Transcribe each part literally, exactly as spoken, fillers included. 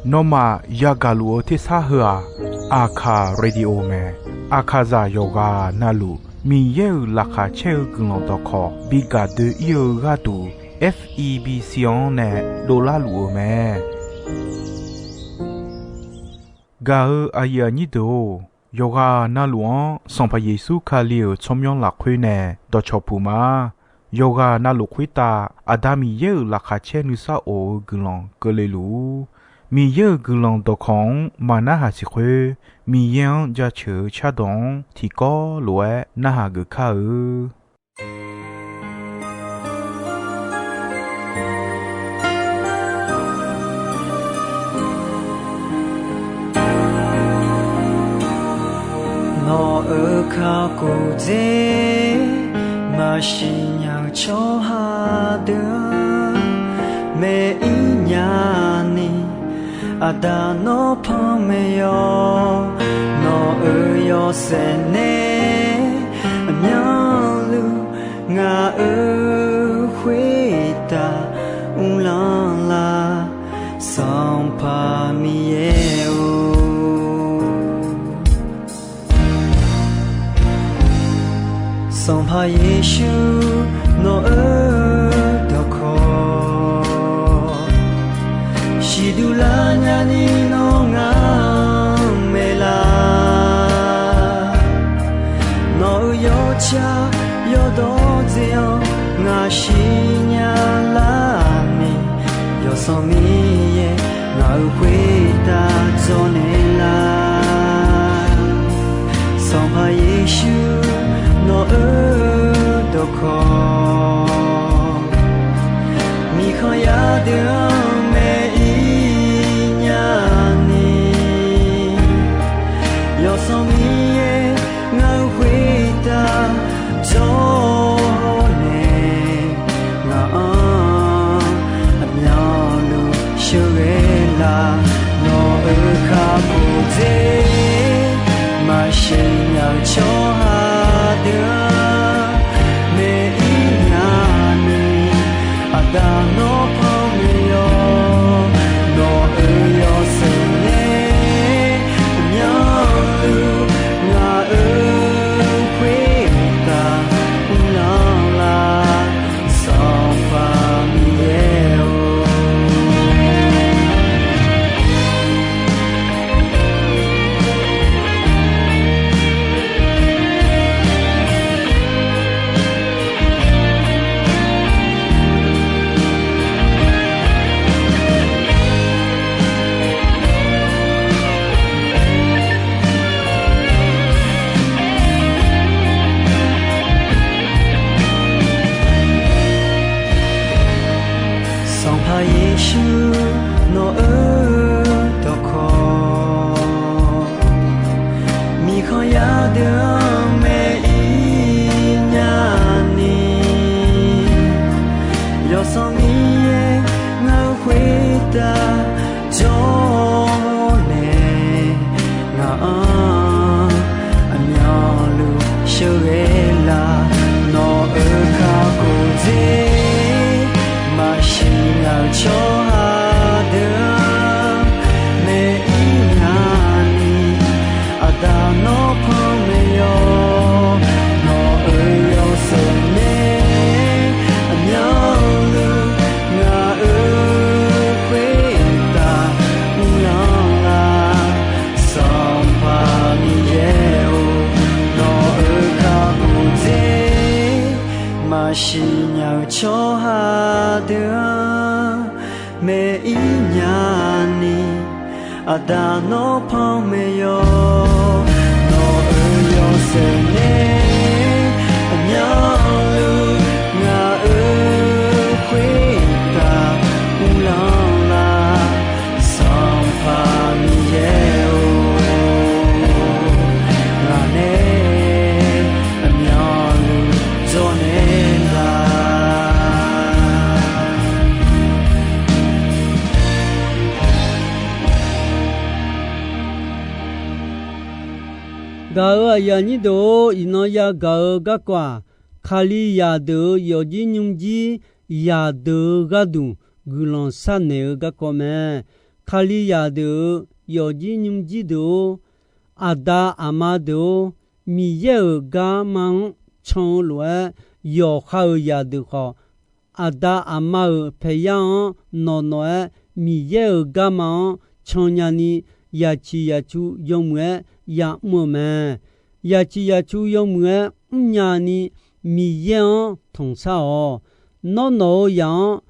Nawmaf yagaq luf-eu tersar heu-aq, Aqkaq Radio mae. Aqkaqzaq yawqghaq navluf Miqyaer-euq laqkhaq caer-eu guiqlanq dawqkawq bi gaq doe-ir-eu gharduq, F E B C-anr nae dovlar luf-eu mae. Gaq-eu aqyuif aqnyir deuq-or, yawqghaq navluf-anr Sanqpaq Yeqsur Kali-euq tsawrmyanr lafkhoer nae dawqcawq puq ma. Yawqghaq navluf khoertav Aqda Miqyaer-euq laqkhaq caer nuisar of-eu guiqlanq keuvle luf-ur. Miqyaer-euq guiqlanq dawqkawq-anr maqnarhaq siq khoer, Miqyaer-anr jaceuq-eu cardawq-anr tiqkawv lof-aer narhaq geuf kar-eu. Nawq-euq kakhof dzer maqsiq nya-eu tsawrhaq deuq-anr, maeq-ir nya ni, Aqda nawr panmaeq yawq. Nawq-euq yawshaef nae aqmyanluf ngaq-euq khoertav uvlanr lar, Sanqpaq Miqyaer-or. Sanqpaq Yeqsur nawq-euq dawqkawq siqduq lar nyani nawr ngaq-anr maeqlar. Nawq-euq yawtsaq yawdawr dzae-anr ngaq siqnya lar ni, Yawsanr Miqyaer ngaq-euq khoertav dzawrnaeq lar. Sanqpaq Yeqsur nawq-euq dawqkawq, miqkhanq yar deuq-anr maeq-ir nya ni, Yawsanr Miqyaer ngaq-euq khoertav dzawrnaeq, ngaq-anr aqmyanluf sheuqghae lar. Nawq-euq kakhof dzer maqsiq nya-eu tsawrhaq deuq-anr maeq-ir nya ni, Aqda nawr panmaeq yawq. Nawq-euq yawshaef nae aqmyanluf ngaq-euq khoertav uvlanr lar, Sanqpaq Miqyaer-or. Sanqpaq Yeqsur nawq-euq dawqkawq, miqkhanq yar deuq-anr maeq-ir nya ni, Yawsanr Miqyaer ngaq-euq khoertav dzawrnaeq, ngaq-anr aqmyanluf sheuqghae lar. Nawq-euq kakhof dzer maqsiq nya-eu tsawrhaq deuq-anr maeq-ir nya ni, Aqda nawr panmaeq yawq. Nawq-euq yawshaef nae aqmyanluf ngaq-euq khoertav uvlanr lar, Sanqpaq Miqyaer-or. Nawq-euq kakhof dzer maqsiq nya-eu tsawrhaq deuq-anr maeq-ir nya ni, Aqda nawr panmaeq yawq. Nawq-euq yawshaef nae aqmyanluf ngaq-euq khoertav uvlanr lar, Sanqpaq Miqyaer-or. Ngaq nae aqmyanluf dzawrnaeq lar. Gaq-euq aqyuif aqnyir deuq-or, iqnan yagaq-eu garkawv-aq, Kalizaq deuq-euq yawfjir nymrjir zaqdeuq-eu gharduq guiqlanq sharnaeq-eu garkawv mae. Kalizaq deuq-euq yawfjir nymrjir deuq-or, aqda aqma deuq-or, Miqyaer-euq garma-anr can-eu lof-aer, yawqha-euq zaqdeuq khawf, aqda aqma-euq paeqyar-anr nawq nawq-aer Miqyaer-euq garma-anr cannya ni, yaciq yacu yawmuiq-aer yamr-eu mae. Yaciq yacu yawmuiq-aer mrnya ni, Miqyaer-anr tanqshar-awq. Nawr nawq-euq zaq-anr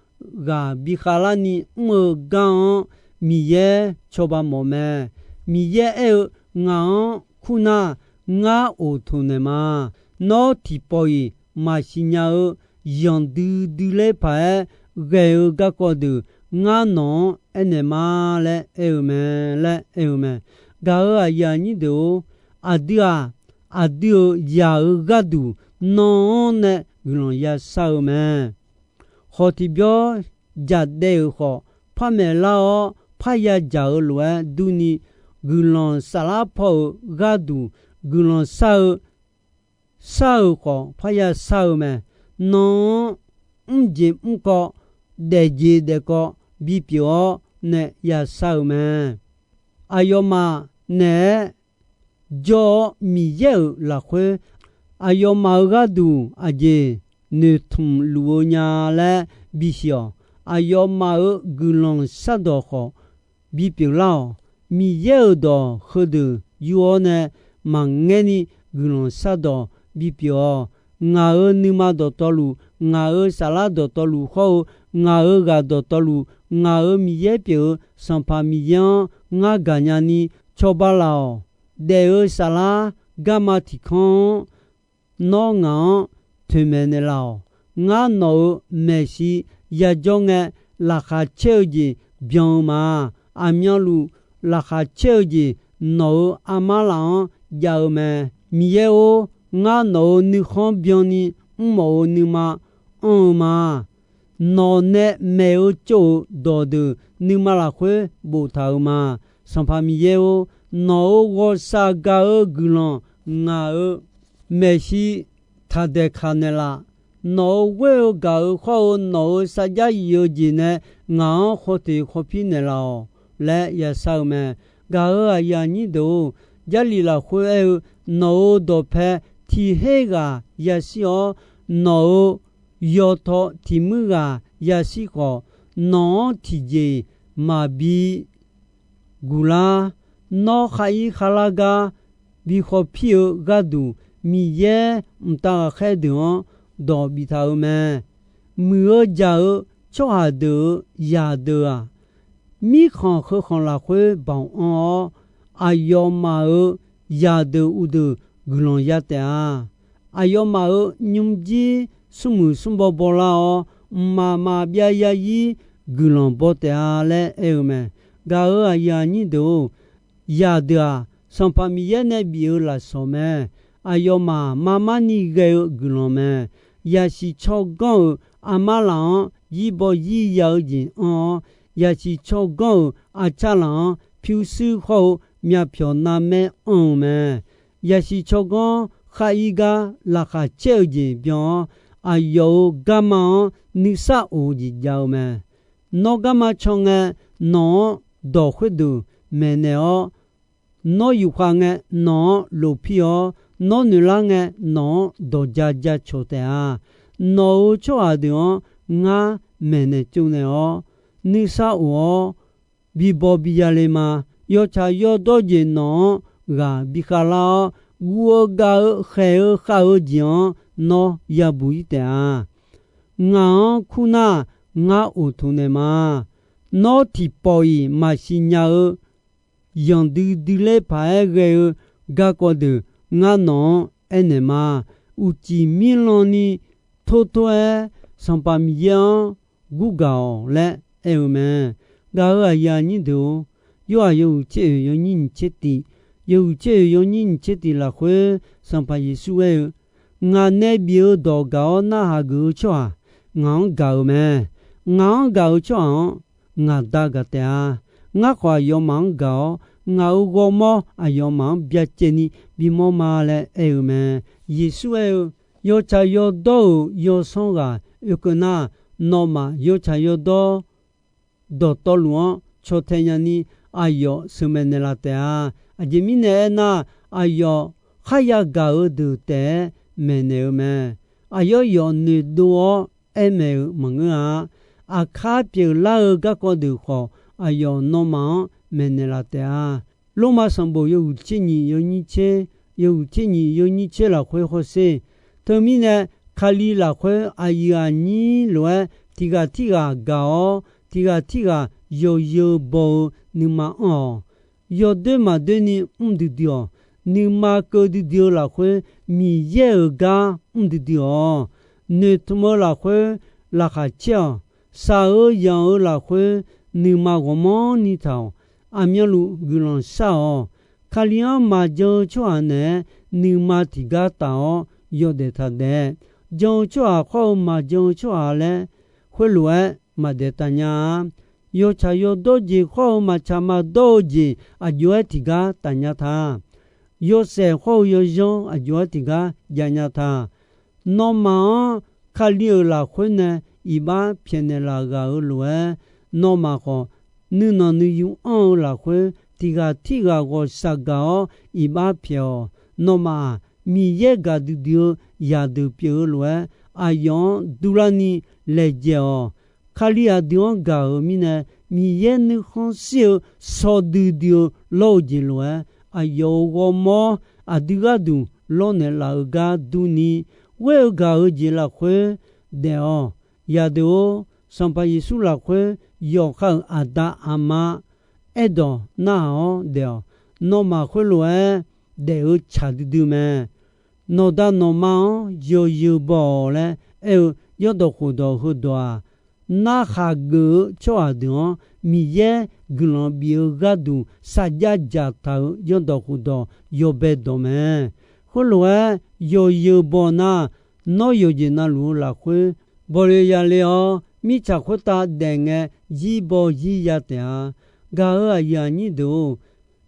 ghaq bikhavlarni mr-eu gar-anr Miqyaer cawba mawf mae. Miqyaer aer-eu, Ngaq-anr kurnar, ngar oqtoq naeqma. Nawr tiqpawf-iq maqsiq nya-eu zanqdui dui ler paq-aer ghae-eu garkawv deuq, ngar nawq-anr aernaeq ma laer aer-eu mae laer aer-eu mae. Gaq-euq aqyuif aqnyir deuq-or, aqdui-aq, aqdui-euq zaq-euq gharduq nan-anr nae guiqlanq yashar-eu mae. Khawf tiqbyawr jaqdaev-euq khawf, par maeqlar-awr parya jaq-eu lof-aer durni, guiqlanq saflar paw-euq gharduq guiqlanq shar-eu, shar-euq khawf parya shar-eu mae. Nan-anr mrjeq mrkawv, daefjeq daefkawv bipyeuf-awr nae yashar-eu mae. Aqyawfmaf naeq-aer jawr-awr Miqyaer-euq lafkhoer, aqyawfmaf-euq gharduq aqjeq noeqtmq luf-eu nya laer bisiq-awq. Aqyawfmaf-euq guiqlanq shardawq khawf bipyeuf lar-awq. Miqyaer-euq dawq heudeuq yur-awr nae maqngaer ni guiqlanq shardawq bipyeuf-awq. Ngaq-euq nuima dawqtawvluf, ngaq-euq saflar dawqtawvluf hawr-eu, ngaq-euq ghaq dawqtawvluf, ngaq-euq Miqyaer pyeuf-eu Sanqpaq Miqyaer-anr ngar gaqnya ni cawba laf-awq. Daef-eu saflar garma tiqkanr-anr nawr ngaq-anr toeqmaeq naeqlaf-awq. Ngar nawq-euq maeqshi yajawr ngae, laqkhaq caer-eu jeq byan-eu ma. Aqmyanluf laqkhaq caer-eu jeq nawq-euq armar laf-anr jav-eu mae. Miqyaer-or, ngar nawq-euq nuikhanr byanni mrmawf-eu nuima anr-eu ma. Nawq nae maeq-eu tsov-euq dawqdeuq nuima lafkhoer boftaq-euq ma. Sanqpaq Miqyaer-or, nawq-euq ghawqshaq gaq-eu guiqlanq ngaq-euq maeqshi taqdaeq kaq naeqlaf. Nawq-euq ghoer-eu gaq-euq khawr-eu nawq-euq sarjax yif-eu jeq nae ngaq-anr khawteq khawpir naeqlaf-awq laer yashar-eu mae. Gaq-euq aqyuif aqnyir deuq-or, Jarlif lafkhoer aer-eu, nawq-euq dawqpae tiq her ghaq yashir-awr, nawq-euq yawtaw tiq muir ghaq yashir khawf, nawq-anr tiqjeq maqbi guq lar. Nawr khar ir khar lar gar bi khawpir-eu gharduq, Miqyaer mqtav ghaqkhaer deuq-anr dawq biftaq-euq mae. Muiq-eu jaq-eu tsawrhaq deuq-euq zaqdeuq-aq, mirkhanq heukhanq lafkhoer baoq anr-awr, aqyawfmaf-euq zaqdeuq uqdeuq guiqlanq ya taef-a. Aqyawfmaf-euq nymrjir smrmuiq smrbaw bawlar-awr, mqmaq maqbyav yarzir guiqlanq baw taef-a laer aer-eu mae. Gaq-euq aqyuif aqnyir deuq-or, zaqdeuq-aq, Sanqpaq Miqyaer nae bif-eu lafsawq mae. Aqyawfmaf marmarni ghae-eu guiqlanq mae. Yasiq tsawrganr-euq armar laf-anr zirbaw zir ya-eu jeq anr-awr, yasiq tsawrganr-euq arcar laf-anr pyurshuir khawr-eu myavpyawq navmaer anr-eu mae. Yasiq tsawrganr khar ir gar laqkhaq caer-eu jeq byan-awr, aqyawf-euq garma-anr nuisar of-eu jeq jav-eu mae. Nawr garma can ngae, nawq-anr dawq khoerdeuq maeqnaeq-awr, nawr yufkhav ngae, nawq-anr lofpir-awr, nawr noeqlar ngae, nawq-anr dawqja jacawq taef-a. Nawq-euq tsawrhaq deuq-anr ngar maeqnaeq tsovnaeq-awr, nuisar of-awr, bibaw biya le ma. Yawtsaq yawdawr jeq nawq-anr ghaq bikhav lar-awr, guv-eu gav-eu khaeq-eu khav-eu jeq-anr nawr yabuq ir taef-a. Ngaq-anr kur nar, ngar oqtoq naeq ma. Nawr tiqpawf-iq maqsiq nya-eu zanqdui dui ler paq-aer ghae-eu garkawv deuq ngar nawq-anr aernaeq ma. Uqcif mirlanni tor tor-aer Sanqpaq Miqyaer-anr gurgaq-awq laer aer-eu mae. Gaq-euq aqyuif aqnyir deuq-or, Yorhaq yawhuiq tser oeq yawnyir nyiq tser tiq, yawhuiq tser oeq yawnyir nyiq tser tiq lafkhoer Sanqpaq Yeqsur aer-eu, Ngaq nae bif-eu dawq gaq-awr narhaq geuf-eu tsawrhaq ngaq-anr gaq-euq mae. Ngaq-anr gaq-eu tsawrhaq-anr ngaq Da gaq taef-a. Ngar khawf aqyawfmaf-anr gaq-awr, ngaq-euq ghawrmawr aqyawfmaf-anr byacaevni bimawr ma laer aer-eu mae. Yeqsur aer-eu, Yawtsaq yawdawr-euq yawsanr ghaq oekeuv nar, nawmaf yawtsaq yawdawr dawqtawvluf-anr caw tae nyani, aqyawf sheuqmaeq naeqlaf taef-a. Aqjeq mirnae aernar, aqyawf kharya gaq-eu deuq taef-aer maeqnaeq-eu mae. Aqyawf yawf noeqdov-awr aermaeq-euq maqngeur-a. Aqkar pyeuflar-eu garkawv deuq khawf, aqyawf nawmaf-anr maeqnaeq laf taef-a. Lormav sanqbof yawhuiq tser nyiq yawnyir tser, yawhuiq tser nyiq yawnyir tser lafkhoer hawsher. Teumirnae, Kali lafkhoer aqyuif aqnyir lof-aer tiq ghaq tirghaq gaq-awr, tiq ghaq tirghaq yawzeu baw-eu nuima anr-awq. Yawdoer maqdoer ni mr duidui-awq. Nuima keuv duidui-eu lafkhoer Miqyaer-euq gar mr duidui-awq. Noeqtmq-eu lafkhoer laqkhaq caer-awq. Shaq-eu yanq-eu lafkhoer nuima ghawqmanrni taq-awq. Aqmyanluf guiqlanq shar-awq. Kali-anr maqjan-eu tsawrhaq naeq-aer nuima tiqgar taf-awr yawdaef taq daef. Jan-eu tsawrhaq khawr-eu maqjan-eu tsawrhaq laer khoerlof-aer maqdaef taf nya-a. Yawtsaq yawdawr jeq khawr-eu maqtsaq maqdawr-eu jeq aqjox-aer tiqgar taf nya ta. Yawshaef khawr-eu yawzanr aqjox-aer tiqgar jav nya ta. Nawmaf-anr Kali-euq lafkhoer nae iqbax pyaeqnaeq laf ghaq-euq lof-aer, nawmaf khawf nuinanq nuiyu anr-eu lafkhoer tiq ghaq tirghaq ghawqshaq gaq-awr iqbax pyaeq-awq. Nawmaf-aq, Miqyaer gaqdui dui-eu yaqdeuq pyeuf-eu lof-aer, aqyawf-anr durlarni laejae-awq. Kali aqdui-anr gaq-euq mirnae, Miqyaer nuikhanr shir-eu shaw duidui-eu lawr-eu jeq lof-aer, aqyawf-euq ghawrmawr aqdui gharduq lawrnaeq laf-eu gar durni, ghoer-eu gaq-eu jeq lafkhoer daef-awq. Yaqdeuq-or, Sanqpaq Yeqsur lafkhoer yawqha-euq aqda aqma aerdawq narhaq-awr daef-awq. Nawmaf khoerlof-aer daef-eu tsaq duidui mae. Nawqda nawqma-anr yawzeu baw-awq laer aer-eu yawrdawq khofdawq heudawq-aq, narhaq geuf-eu tsawrhaq deuq-anr Miqyaer guiqlanq bif-eu gharduq sarjax dzaqtaq-euq yawrdawq khofdawq yawbae dawq mae. Khoerlof-aer yawzeu baw nar, nawr yawqjeq navluf-eu lafkhoer bawle yale-awr, mirtsaq khoertav daef ngae zir baw zir ya taef-a. Gaq-euq aqyuif aqnyir deuq-or,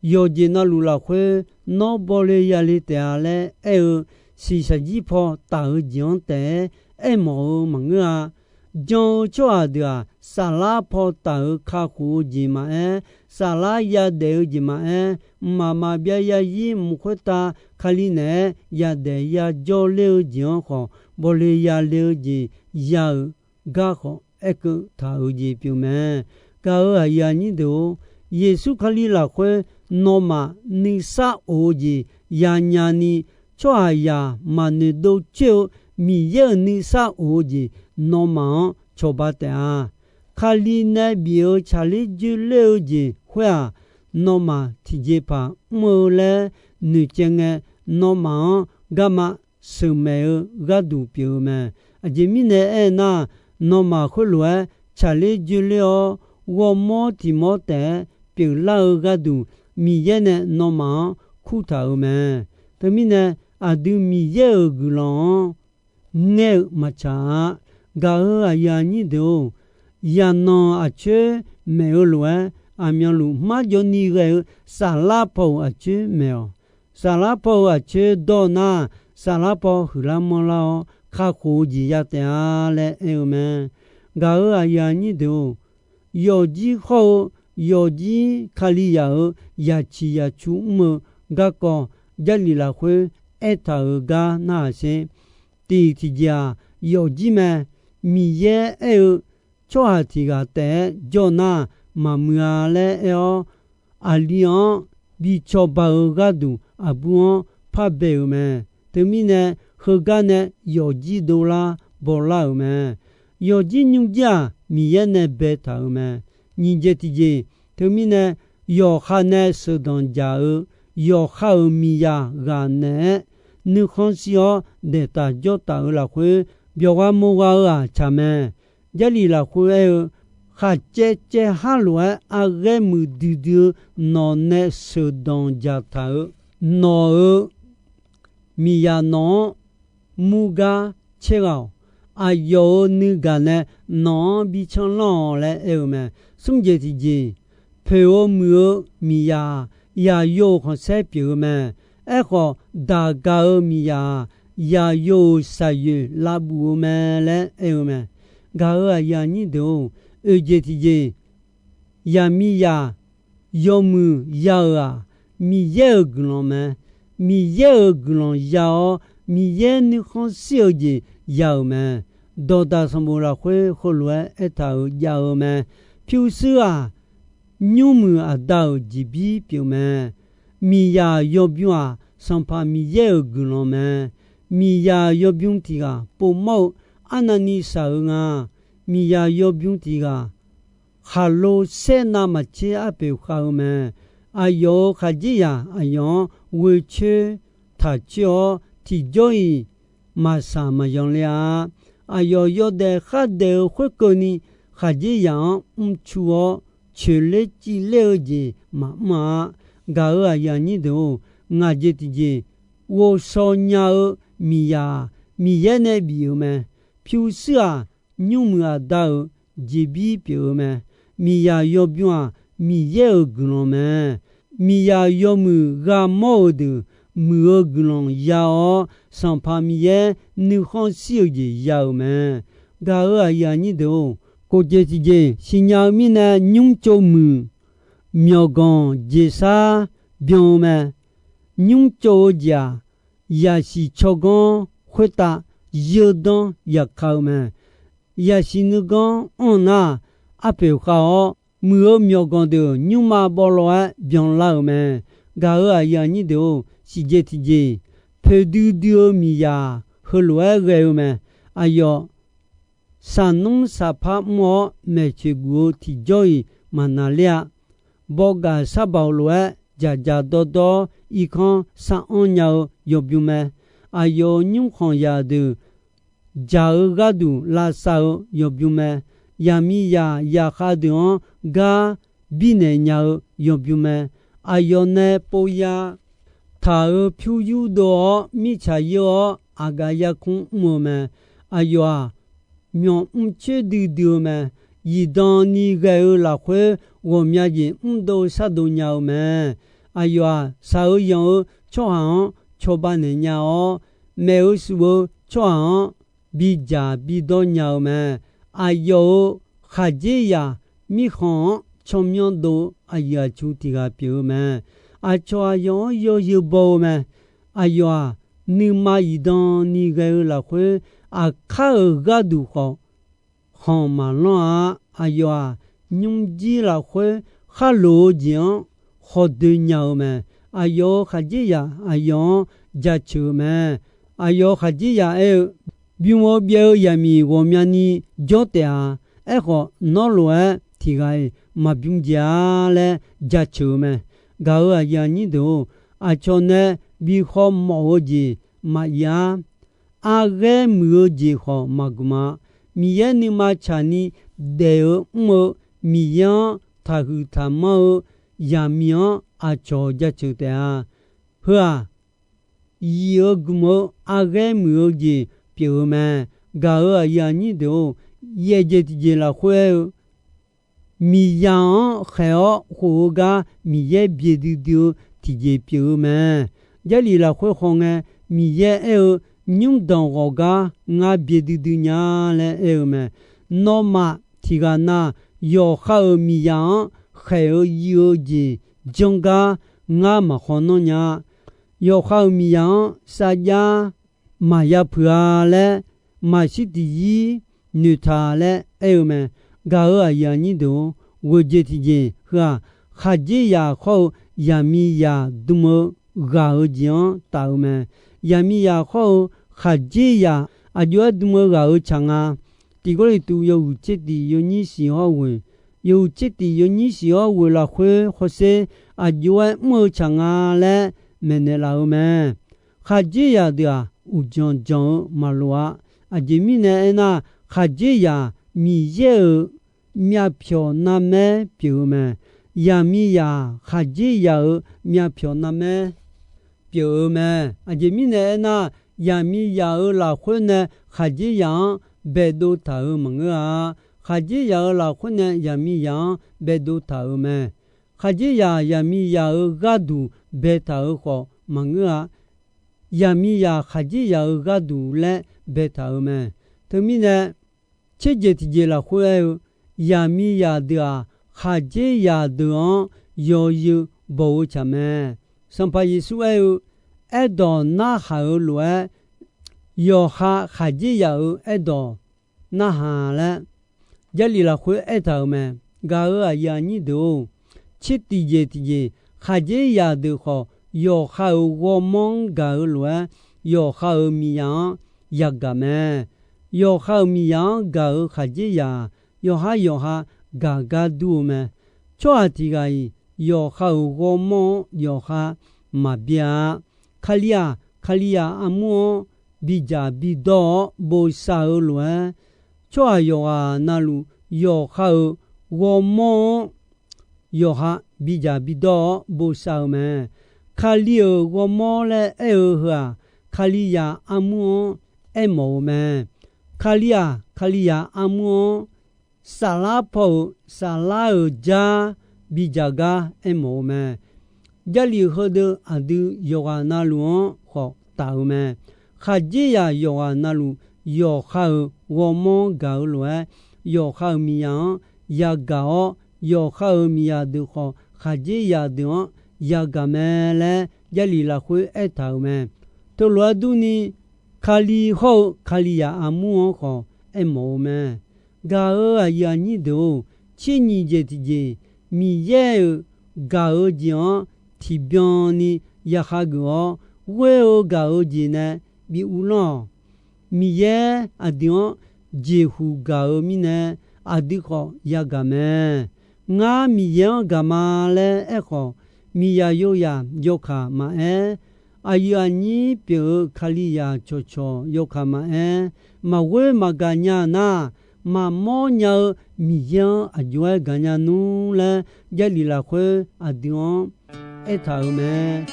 yawqjeq navluf lafkhoer nawr bawle yale taef-a laer aer-eu, shiqshaq jir paw taf-eu jeq-anr taef-aer aermawf-eu maqngeur-a. Jan-eu tsawrhaq deuq-aq, saflar paw taf-euq kakhof-eu jeq maqaer, saflar yadaef-eu jeq maqaer, mqmaq maqbyav yazir mq khoertav Kali naeq-aer yadaef yajawr ler-eu jeq-anr khawf, bawle yale-eu jeq ya-euq gar khawf aerkeuv taq-euq jeq pyeuf mae. Gaq-euq aqyuif aqnyir deuq-or, Yeqsur Kali lafkhoer nawmaf nuisar of-eu jeq yanya ni, tsawrhaqzaq maqnoeq dov coer-eu Miqyaer-euq nuisar of-eu jeq nawmaf-anr cawba taef-a. Kali nae bif-euq tsaqler joerler-eu jeq khoer-aq, nawmaf tiqjeqpaq mr-eu laer noeqcaev ngae, nawmaf-anr garma sheuqmaeq-eu gharduq pyeuf-eu mae. Aqjeq mirnae aernar, nawmaf khoerlof-aer tsaqler joerler-awr, ghawrmawr tiq mawr taef-aer pyeuflar-eu gharduq, Miqyaer nae nawmaf-anr kurtaq-euq mae. Teumirnae, aqdui Miqyaer-euq guiqlanq-anr ngaer-eu maqtsaq-a. Gaq-euq aqyuif aqnyir deuq-or, yaqnanq aqcoer maeq-eu lof-aer, aqmyanluf marjawv ni ghae-eu saflar paw-euq aqcoer maeq-awq. Saflar paw-euq aqcoer dawr nar, saflar paw huiqlar manrlar-awr, kakhof-eu jeq ya taef-a laer aer-eu mae. Gaq-euq aqyuif aqnyir deuq-or, yawfjir khawr-eu, yawfjir Kalizaq-euq yaciq yacu mr-eu garkawv, Jarlif lafkhoer aertaq-euq gar narhaq sher. Tiq tiqjeq-aq, yawfjir mae. Miqyaer aer-eu, tsawrhaq tiq ghaq taef-aer jawr nar, maqmuiq-a laer aer-awr, aqli-anr bi cawba-eu gharduq aqbur-anr par bae-euq mae. Teumirnae, heugar nae yawfjir dovlar bawlar-euq mae. Yawfjir nymrjir-aq, Miqyaer nae baetaq-euq mae. Nyiq jeq tiqjeq, teumirnae, yawqha nae sheuqdanq jaq-eu, yawqha-euq miqzaq ghaq naeq-aer nuikhanr shir-awr daeqtaq jawrtaf-euq lafkhoer, byawqgha mawrgha-eu-aq tsaq mae. Jarlif lafkhoer aer-eu, khaqcaev caev har lof-aer arghaer muiqdui dui-eu nawq nae sheuqdanq jaq taq-euq, nawq-euq miqzaq nawq-anr murgar caer ghaq-awq. Aqyawf-euq nuigaq nae nawq-anr bi canlanr-awq laer aer-eu mae. Smr jeq tiqjeq, poeq-eu muiq-eu miqzaq-aq, yaqyo-euq khanqsaer pyeuf-eu mae. Aerkhawf, daq gaq-eu miqzaq-aq, yaqyo-euq shaqyoeq lavbuf-eu mae laer aer-eu mae. Gaq-euq aqyuif aqnyir deuq-or, oeq jeq tiqjeq, Yaqmiqzaq yawmuiq ya-euq-aq, Miqyaer-euq guiqlanq mae. Miqyaer-euq guiqlanq ya-awr, Miqyaer nuikhanr shir-eu jeq ya-euq mae. Dawqdaq sanqbof lafkhoer heulof-aer aertaq-euq jav-eu mae. Pyurshuir-aq, nymrmuiq aqda-euq jeqbir pyeuf mae. Miqzaq yawbymr-aq, Sanqpaq Miqyaer-euq guiqlanq mae. Miqzaq yawbymr tiq ghaq povmawr-eu arnavni shaq-eu nga. Miqzaq yawbymr tiq ghaq khaqlo saer navmaqtser arpoeq khav-eu mae. Aqyawf-euq khaqdzerzaq aqyawf-anr ghoecoer taqcoer-awr, tiqjawr-iq maqshaq maqyan le-a. Aqyawf yawdaef khardaef-eu khoerkeuvni, khaqdzerzaq-anr mrcu-awr, coeqler civler-eu jeq maqmr-a. Gaq-euq aqyuif aqnyir deuq-or, ngaq jeq tiqjeq, ghovshaw nya-eu miqzaq-aq, Miqyaer nae bif-euq mae. Pyurshuir-aq, nymrmuiq aqda-euq jeqbir pyeuf-eu mae. Miqzaq yawbymr-aq, Miqyaer-euq guiqlanq mae. Miqzaq yawmuiq gha mawr-euq deuq muiq-eu guiqlanq ya-awr, Sanqpaq Miqyaer nuikhanr shir-eu jeq ya-euq mae. Gaq-euq aqyuif aqnyir deuq-or, kof jeq tiqjeq siqnya-eu mirnae, nymr tsov muiq myawqganq jeqsar byan-eu mae. Nymr tsov-eu jeq-aq, yasiq tsawrganr khoertav yeudanr yaka-eu mae. Yasiq nuiganr anr nar, arpoeq khav-awr, muiq-eu myawqganq deuq nymrma bawvlawv-aer byanlar-euq mae. Gaq-euq aqyuif aqnyir deuq-or, siqjeq tiqjeq poeqdui dui-eu miqzaq heulof-aer ghae-eu mae. Aqyawf, saqnmr saqpar mr-awr maeqtsoeq guf-eu tiqjawr-iq maqnaqler-a. Bawgaq sharbaoq lof-aer dzaqdzaq dawrdawr irkanr sar-anr nya-eu yawbymr mae. Aqyawf-euq nymrkhanq zaqdeuq dzaq-eu gharduq lavsav-eu yawbymr mae. Yaqmiqzaq zaqkhav deuq-anr gar birnaeq nya-eu yawbymr mae. Aqyawf nae pov ya taq-euq pyur yurdov-awr, mirtsaq yeur-awr, aqgaf yarkmr mr-eu mae. Aqyawf-aq, myanq mrcoer duidui-eu mae. Zifdan ni ghae-eu lafkhoer, ghawqmya jeq mrdov shardov nya-eu mae. Aqyawf-aq, shaq-eu yanq-eu tsawrhaq-anr cawba naeq nya-awr, maef-eu shuf-eu tsawrhaq-anr bidzaq bidawr nya-eu mae. Aqyawf-euq khaqdzerzaq mirkhanq-anr tsawrmyanr dov-eu aqyuif aqtsu tiq ghaq pyeuf-eu mae. Aqcawq aqyawf-anr yawzeu baw-eu mae. Aqyawf-aq, nuima zifdan ni ghae-eu lafkhoer, aqkar-euq gharduq khawf khanq maqlanr-a. Aqyawf-aq, nymrjir lafkhoer kharloq-eu jeq-anr khawdoe nya-eu mae. Aqyawf-euq khaqdzerzaq aqyawf-anr jaceuq-eu mae. Aqyawf-euq khaqdzerzaq aer-eu, bym-eu byaev-eu zaqmiq ghawqmyani jawr taef-a. Aerkhawf, nawr lof-aer tiq ghaq-iq maqbym jeq-a laer jaceuq-eu mae. Gaq-euq aqyuif aqnyir deuq-or, aqcawq nae bi khawf mawf-eu jeq maqir-ar. Arghaer muiq-eu jeq khawf maqgmq-a. Miqyaer nuima tsaqni daef-eu mr-eu, Miqyaer-anr taqhuiq taqmanr-eu zaqmiq-anr aqcawq jaceuq taef-a. Heu-aq, yif-eu gmq-eu arghaer muiq-eu jeq pyeuf-eu mae. Gaq-euq aqyuif aqnyir deuq-or, yaeq jeq tiqjeq lafkhoer aer-eu, miqzaq-anr khaeq-awr khof-eu gar Miqyaer byaeq duidui-eu tiqjeq pyeuf-eu mae. Jarlif lafkhoer khawf ngae, Miqyaer aer-eu, nymrdanq ghawq gar ngar byaeq duidui nya laer aer-eu mae. Nawmaf tiq ghaq na, yawqha-euq miqzaq-anr khaeq-eu yif-eu jeq janr gar ngar maqkhawf nanr nya-a. Yawqha-euq miqzaq-anr sarjax maqya puiq-a laer, maqshir tiqzir noeqtaq laer aer-eu mae. Gaq-euq aqyuif aqnyir deuq-or, ghofjeq tiqjeq heu-aq, khaqdzerzaq khawr-eu zaqmiqzaq dm-eu ghaq-eu jeq-anr taf-eu mae. Zaqmiqzaq khawr-eu khaqdzerzaq aqjox-aer dm-eu ghaq-eu tsaq nga. Tiq Gawrliqtu yawhuiq tser tiq yawnyir shiq hawr ghoeq, yawhuiq tser tiq yawnyir shiq hawr ghoeq lafkhoer hawsher, aqjox-aer mr-eu tsaq nga laer maeqnaeq laf-eu mae. Khaqdzerzaq deuq-aq, uqdzanq dzanq-eu maqloq-a. Aqjeq mirnae aernar, khaqdzerzaq Miqyaer-euq myavpyawq narmaer pyeuf-eu mae. Zaqmiqzaq khaqdzerzaq-euq myavpyawq narmaer pyeuf-eu mae. Aqjeq mirnae aernar, zaqmiqzaq-euq lafkhoer nae khaqdzerzaq-anr baedov taq-euq maqngeur-a. Khaqdzerzaq-euq lafkhoer nae zaqmiqzaq-anr baedov taq-euq mae. Khaqdzerzaq zaqmiqzaq-euq gharduq baetaq-euq khawf maqngeur-a. Zaqmiqzaq khaqdzerzaq-euq gharduq laer baetaq-euq mae. Teumirnae, tserjeq tiqjeq lafkhoer aer-eu, zaqmiqzaq deuq-aq, khaqdzerzaq deuq-anr yawzeu baw-eu tsaq mae. Sanqpaq Yeqsur aer-eu, Aerdawq narhaq-euq lof-aer, yawqha khaqdzerzaq-euq aerdawq narhaq laer, Jarlif lafkhoer aertaq-euq mae. Gaq-euq aqyuif aqnyir deuq-or, tser tiqjeq tiqjeq, khaqdzerzaq deuq khawf, yawqha-euq ghawrmawr-anr gaq-eu lof-aer, yawqha-euq miqzaq-anr yagaq mae. Yawqha-euq miqzaq-anr gaq-euq khaqdzerzaq, yawqhar yawqha gaq gar dur-eu mae. Tsawrhaq tiq ghaq-iq yawqha-euq ghawrmawr-anr yawqha maqbyav-a. Kali-aq, Kalizaq armur-anr bidzaq bidawr-awr bosav-eu lof-aer, tsawrhaq yawqghaq navluf yawqha-euq ghawrmawr-anr yawqha bidzaq bidawr-awr bosav-eu mae. Kali-euq ghawrmawr laer aer-eu heu-aq, Kalizaq armur-anr aermawf-eu mae. Kali-aq, Kalizaq armur-anr saflar paw-euq saflar-euq jar bidzaq gar aermawf-eu mae. Jarlif heudeuq aqdui yawqghaq navluf-anr khawf taf-eu mae. Khaqdzerzaq yawqghaq navluf yawqha-euq ghawrmawr gaq-eu lof-aer, yawqha-euq miqzaq-anr yagaq-awr, yawqha-euq miqzaq deuq khawf khaqdzerzaq deuq-anr yagaq mae laer Jarlif lafkhoer aertaq-euq mae. Teulof-aer durni, Kali hawr-eu Kalizaq armur-anr khawf aermawf-eu mae. Gaq-euq aqyuif aqnyir deuq-or, tser nyiq jeq tiqjeq, Miqyaer-euq gaq-eu jeq-anr tiqbyan ni yahar geuf-awr, ghoer-eu gaq-eu jeq nae bi uvlanr-awq. Miqyaer aqdui-anr jeqhuq gaq-eu mirnae, aqdui khawf yagaq mae. Ngar Miqyaer-anr gaq ma laer aerkhawf, miqzaq yozaq yawkaq maqaer, aqyuif aqnyir pyeuf-eu Kalizaq cawqcawq yawkaq maqaer, maqghoer maqgaq nya nar, maqmawr nya-eu Miqyaer-anr aqjox-aer gaqnya nmr laer, Jarlif lafkhoer aqdui-anr aertaq-euq mae.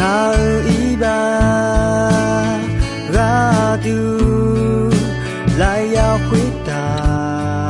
Ngaq-euq iqbax gharduq lafyaq khoertav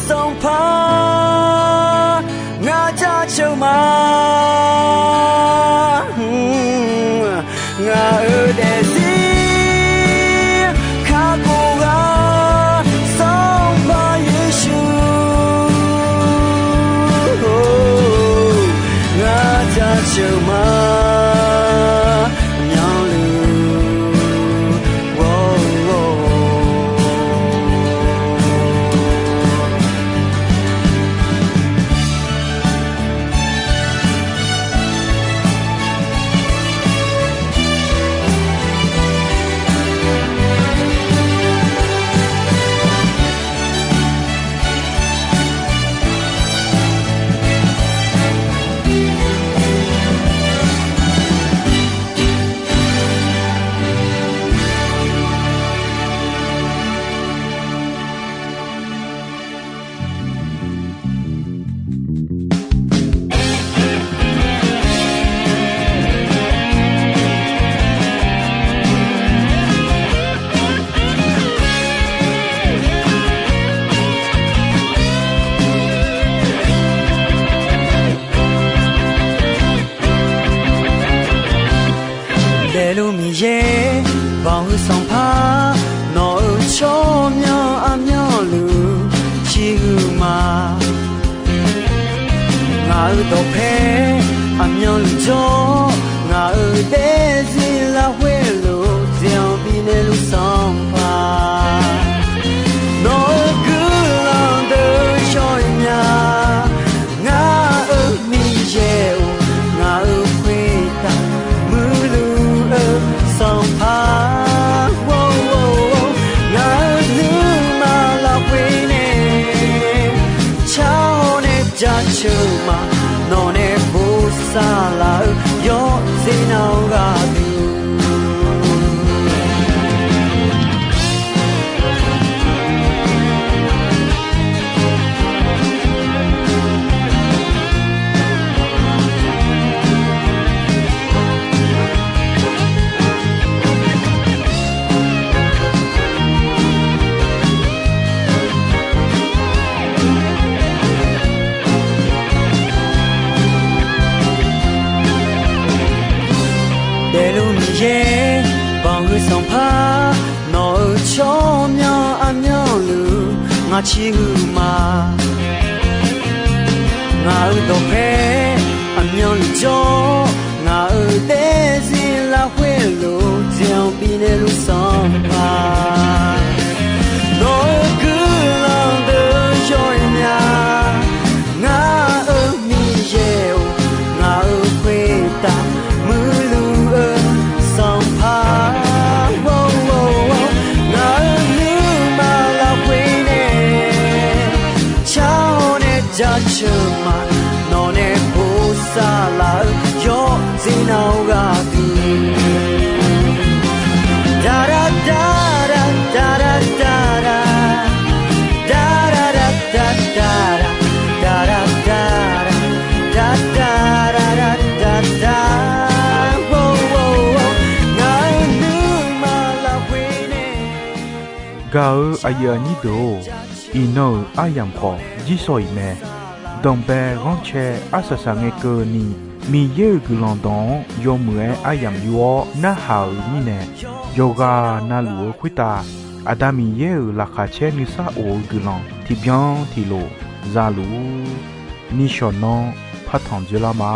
Sanqpaq, ngaq jaceuq ma. Ngaq-euq daefzir kakhof ghaq Sanqpaq Yeqsur, ngaq jaceuq ma. Myanluf ghawrghawr Daefluf Miqyaer, banq-eu Sanqpaq, nawq-euq tsawrmyanr aqmyanluf ciqhuiq ma. Ngaq-euq dawqpae aqmyanluf jawr, ngaq-euq daefzir lafkhoer luf dzaeq-anr bifnaeq luf Sanqpaq, nawq-euq guiqlanq deuq yawr-eu nya. Ngaq-euq Miqyaer-or, ngaq-euq khoertav muiqluf-eu Sanqpaq, ngaq-euq nuima lafkhoer nae carhaw nae jaceuq ma. Nawq nae bosav laf-eu yawqjeq nav-eu ghaq deuq Daefluf Miqyaer, banq-eu Sanqpaq, nawq-euq tsawrmyanr aqmyanluf ngaq ciqhuiq ma. Ngaq-euq dawqpae aqmyanluf jawr, ngaq-euq daefzir lafkhoer luf dzaeq-anr bifnaeq luf Sanqpaq, nawq-euq guiqlanq deuq yawr-eu nya. Ngaq-euq Miqyaer-or, ngaq-euq khoertav muiqluf-eu Sanqpaq, ngaq-euq nuima lafkhoer nae carhaw nae jaceuq ma. Nawq nae bosav laf-eu yawqjeq nav-eu ghaq deuq. Dara dara dara dara, dara dara dara, dara dara dara, dara dara dara, ngaq-euq nuima lafkhoer nae. Gaq-eu aqyuif aqnyir deuq-or, iqnan-euq aryamq khawf jirsawq iq mae. Danqbae ghanrcae arsaq saq ngae keuvni, Miqyaer-euq guiqlanq dawq-anr yawmuiq-aer aryamq yur-awr narhaq-euq mirnae, yawqghaq navluf-eu khoertav Aqda Miqyaer-euq laqkhaq caer nuisar of-eu guiqlanq tiqbyan tiqlof za luf-ur. Nishawq nanr partanq dzoerlar ma.